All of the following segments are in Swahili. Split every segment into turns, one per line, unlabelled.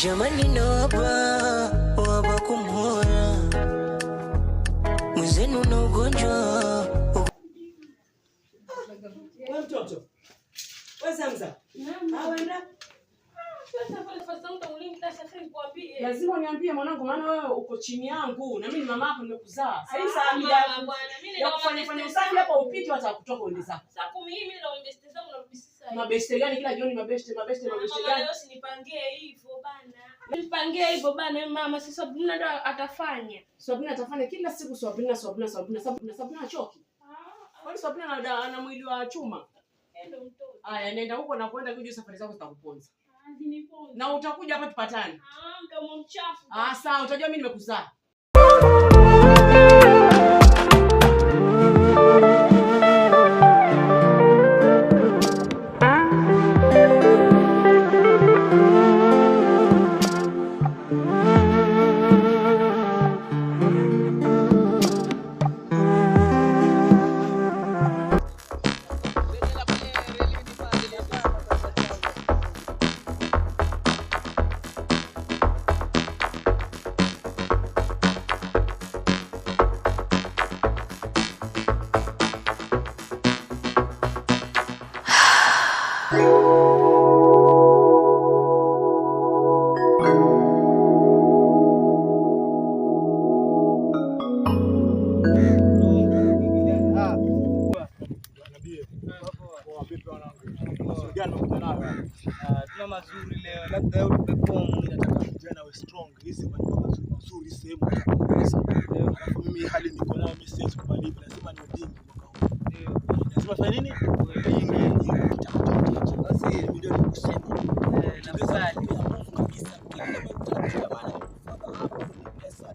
Jamani, nawapa wapa kumwona mwenzenu na ugonjwa.
Wewe mtoto. Wewe Zamza. Awenda. Lazima uniambie mwanangu, maana wewe uko chini yangu na mimi ni mama yako, nimekuzaa. Sasa hivi saa mida ya kufanya fanya usafi hapa, upike hata kutoka uende zako. Mabeste gani kila jioni? Mabeste, mabeste, mabeste gani?
Nipangie hivyo bana mama, si Sabrina ndo atafanya.
Sabrina atafanya kila siku. Sabrina, Sabrina, Sabrina, Sabrina, Sabrina achoki. Kwani Sabrina ana mwili wa chuma?
Ndio mtoto.
Aya, nenda huko na kwenda kuja, safari zako zitakuponza.
Ziniponza.
Na utakuja hapa tupatane.
Ah, mdomo mchafu.
Ah, sawa, utajua mimi nimekuzaa.
Tuna mazuri leo, labda leo tupe fomu.
Nataka vijana we strong, hizi majumba mazuri mazuri, sehemu ya kupendeza. Alafu mimi hali niko nayo mimi siwezi kubadilika, lazima niwe dingi mwaka huu. Lazima fanye nini? Dingi, dingi.
Basi
Mimi ndio nikusema.
Nakubali.
Ya nguvu kabisa. Kila mtu maana hapo ni pesa,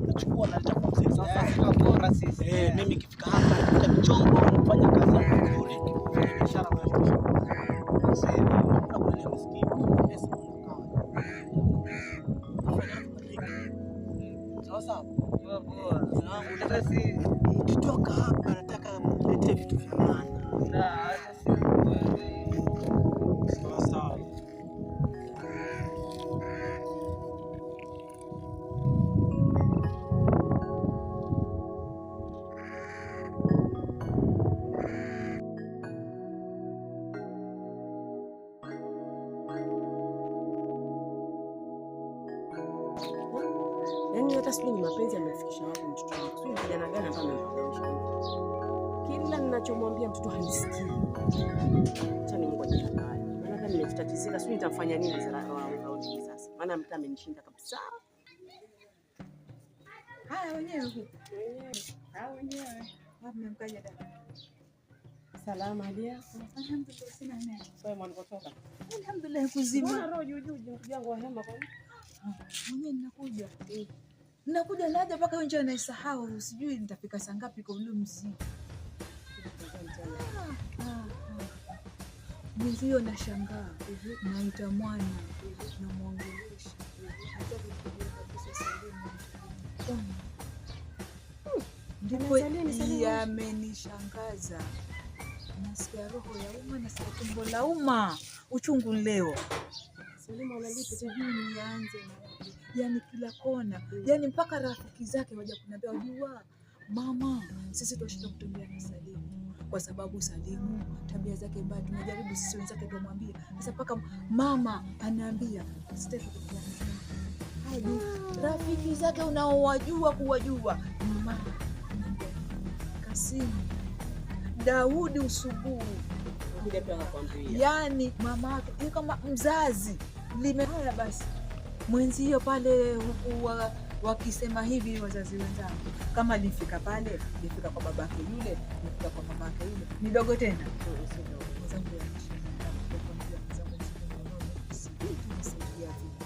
nachukua naleta kwa mzee. Sasa
Sasa bora sisi.
Mimi nikifika hapa nakuta michongo, nafanya kazi yangu vizuri, kufanya biashara na
Basi
hakuna kulia maskini, pesa unakaa. Nafanya kitu. Sawa sawa.
poa poa.
Jina langu
Sasa si
mkitoka hapa nataka mletee vitu vya maana.
na hata si
Sawa sawa.
Yaani hata sijui ni mapenzi yamefikisha wapi mtoto wangu. Sijui ni kijana gani ambaye amempagawisha hivi. Kila ninachomwambia mtoto hanisikii. Acha ni Mungu ajiandae. Maana kama nimetatizika sijui nitamfanya nini sasa raundi hii sasa. Maana mtu amenishinda kabisa.
Haya wenyewe huku. Haya wenyewe. Wapi mmemkaja dada?
Salama hali yako?
Alhamdulillah sina neno.
Sasa mwanikotoka.
Alhamdulillah
Mbona
kuzima.
roho juu juu ndugu yangu wa hema kwa nini?
Mwenyewe ninakuja. Ninakuja naja mpaka hiyo njia naisahau, sijui nitafika saa ngapi kwa ule mzigo. Ah, ah, ah. Mwenzio nashangaa. Naita mwana namwongelesha. Hataki kujua kabisa Salimu. Bwana. Ndipo yamenishangaza. Nasikia roho ya uma, nasikia tumbo la uma, uchungu leo.
Salimu analipi tena?
Sijui nianze na wapi. Yani kila kona, yani mpaka rafiki zake waja kuniambia, wajua mama, sisi twashinda kutembea na Salimu kwa sababu Salimu tabia zake mbaya, tunajaribu sisi wenzake tumwambie. Sasa mpaka mama anaambia sitaki kutembea na Salimu. Hadi rafiki zake unaowajua kuwajua, mama anaambia, Kasimu, Daudi Usuburu,
Kuja pia akakwambia.
yani mama yake yeye kama mzazi lime haya basi mwenzio pale huku wakisema hivi wazazi wenzangu, kama lifika pale, lifika kwa babake yule, lifika kwa mamake yule, ni dogo tena mwenzangu yanishangaza, kuambia mwenzangu sijui tunisaidia vipi.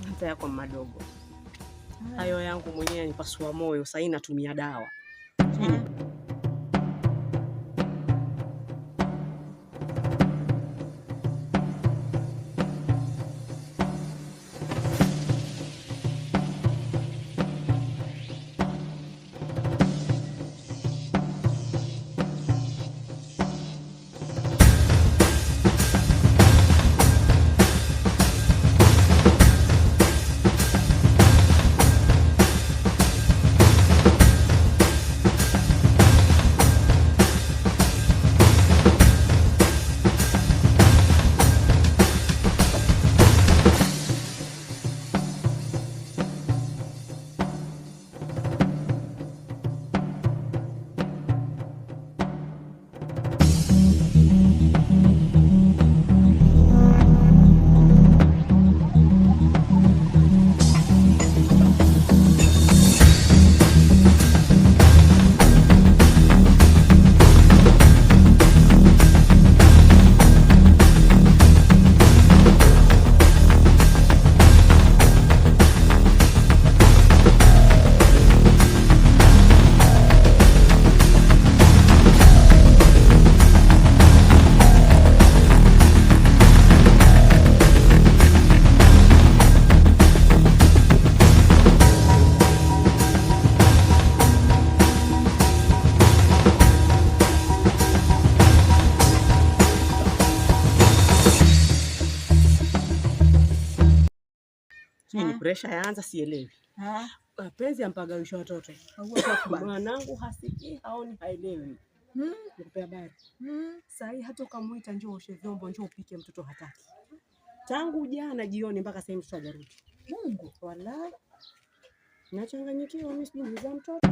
Hata yako madogo. Hayo yangu mwenyewe yanipasua moyo, sasa natumia dawa. Sijui Pressure yaanza sielewi. Mapenzi yampagawisha watoto. Mwanangu hasikii, haoni, haelewi. Nikupe habari. Sahi hata ukamuita njoo oshe vyombo, njoo upike, mtoto hataki. Tangu jana jioni mpaka sasa mtoto hajarudi. Mungu, wallahi. Nachanganyikiwa mimi, sijui ni za mtoto.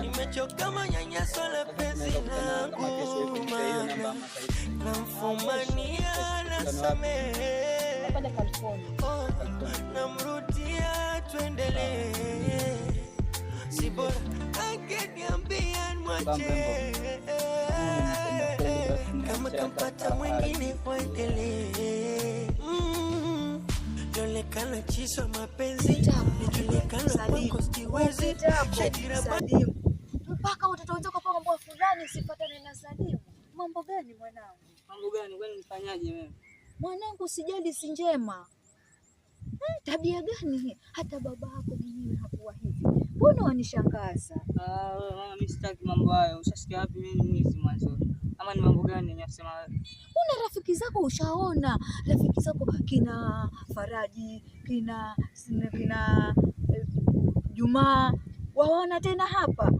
Nimechoka manyanyaso la penzi langu mama, namfumania nasamehe, namrudia tuendelee, si bora angeniambia mwache, kama kampata mwingine waendelee. Nionekana chiso mapenzi, nijulikana kwako siwezi.
Salimu, mpaka watoto wenzako kwa mambo fulani usifuatane na Salimu. Mambo gani mwanangu?
Mambo gani? Kwani nifanyaje mimi?
Mwanangu sijali si njema. Tabia gani? Hata baba yako mwenyewe hakuwa hivi. Mbona wanishangaza?
Mama mimi sitaki mambo hayo. Ushasikia wapi mimi ni mwizi mwanzo? Ama ni mambo gani unasema wewe?
Una rafiki zako ushaona? Rafiki zako kina Faraji, kina Jumaa, waona tena hapa?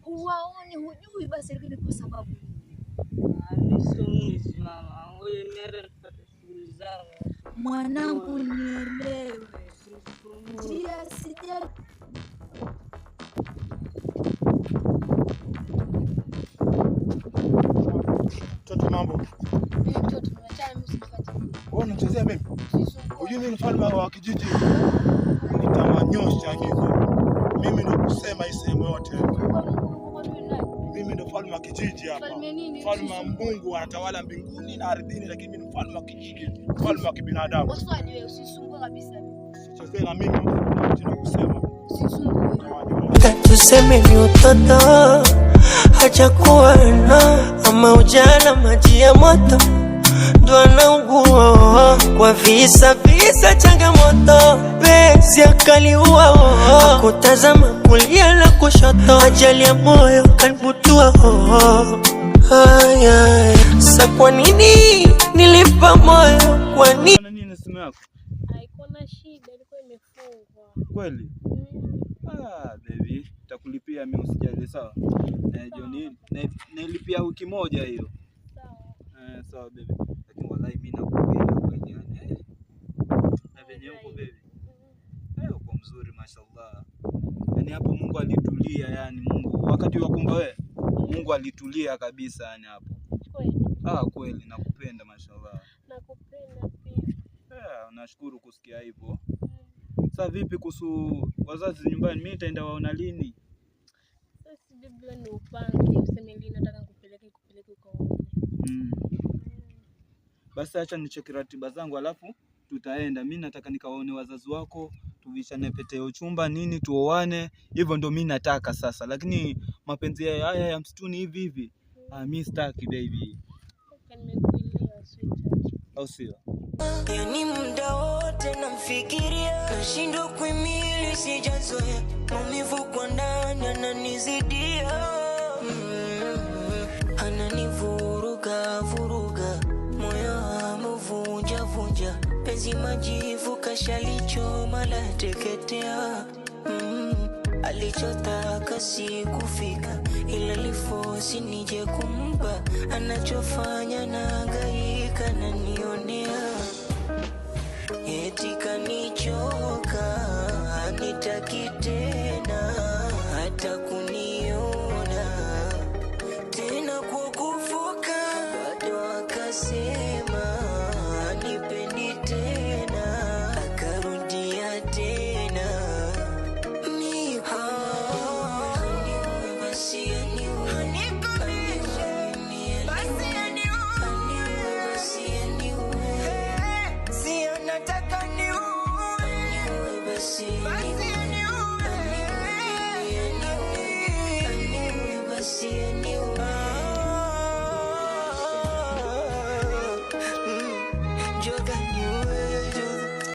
Huwaoni, hujui basi, lakini kwa sababu
mimi sio mwizi mama. Wewe mimi shughuli zangu.
Mwanangu nielewe. Njia sija
Mtoto mambo.
Mtoto tumeachana mimi usifuate.
Wewe unachezea mimi? Unajua mimi mfalme wa kijiji. Nitawanyosha nyinyi. Mimi ndo kusema hii sehemu yote. Mimi ndo mfalme wa kijiji hapa. Mfalme wa Mungu anatawala mbinguni na ardhini, lakini mimi ni mfalme wa kijiji, mfalme wa kibinadamu.
Uswali wewe usisumbue kabisa.
Usichezee na mimi, ndio kusema.
Usisumbue.
Tuseme ni utoto hajakuwa na ama ujana, maji ya moto ndo anaugua kwa visa visa, changamoto penzi akaliua, kutazama kulia na kushoto, ajali ya moyo kanibutua. Sa kwa nini nilipa moyo? Kwa nini
nini simu yako?
Haikuwa na shida, ilikuwa imefungwa.
Kweli? Baby, nitakulipia mimi usijali, sawa? Jioni nilipia wiki moja hiyo.
Sawa.
Sawa baby. Lakini wallahi mimi nakupenda kweli yani. Na venye uko baby. Uko mzuri mashallah. Yaani hapo Mungu alitulia yani, Mungu wakati wa kumba wewe, Mungu alitulia kabisa yani hapo.
Kweli.
Kweli nakupenda mashallah.
Nakupenda pia.
Nashukuru kusikia hivyo. Sasa vipi kuhusu wazazi nyumbani? Mimi nitaenda waona lini?
Sasa bibi wewe ni upange useme lini nataka nikupeleke ukaone.
Basi acha nicheki ratiba zangu alafu tutaenda. Mimi nataka nikawaone wazazi wako, tuvishane pete ya uchumba nini, tuoane. Hivyo ndio mimi nataka sasa. Lakini mapenzi haya ya msituni hivi hivi, mimi sitaki baby.
Nimekuelewa sweetheart.
Au sio?
Yani muda wote namfikiria, nashindwa kuhimili, sijazoea maumivu kwa ndani ananizidia, ananivuruga vuruga, moyo amuvunja vunja, penzi majivu kashalichoma la teketea. Alichotaka sikufika, ila lifosi nije kumpa. Anachofanya nahangaika na nionea, eti kanichoka, hanitaki tena hata kuniona tena kwa kuvuka, bado akasema nipendi tena, akarudia tena Joga.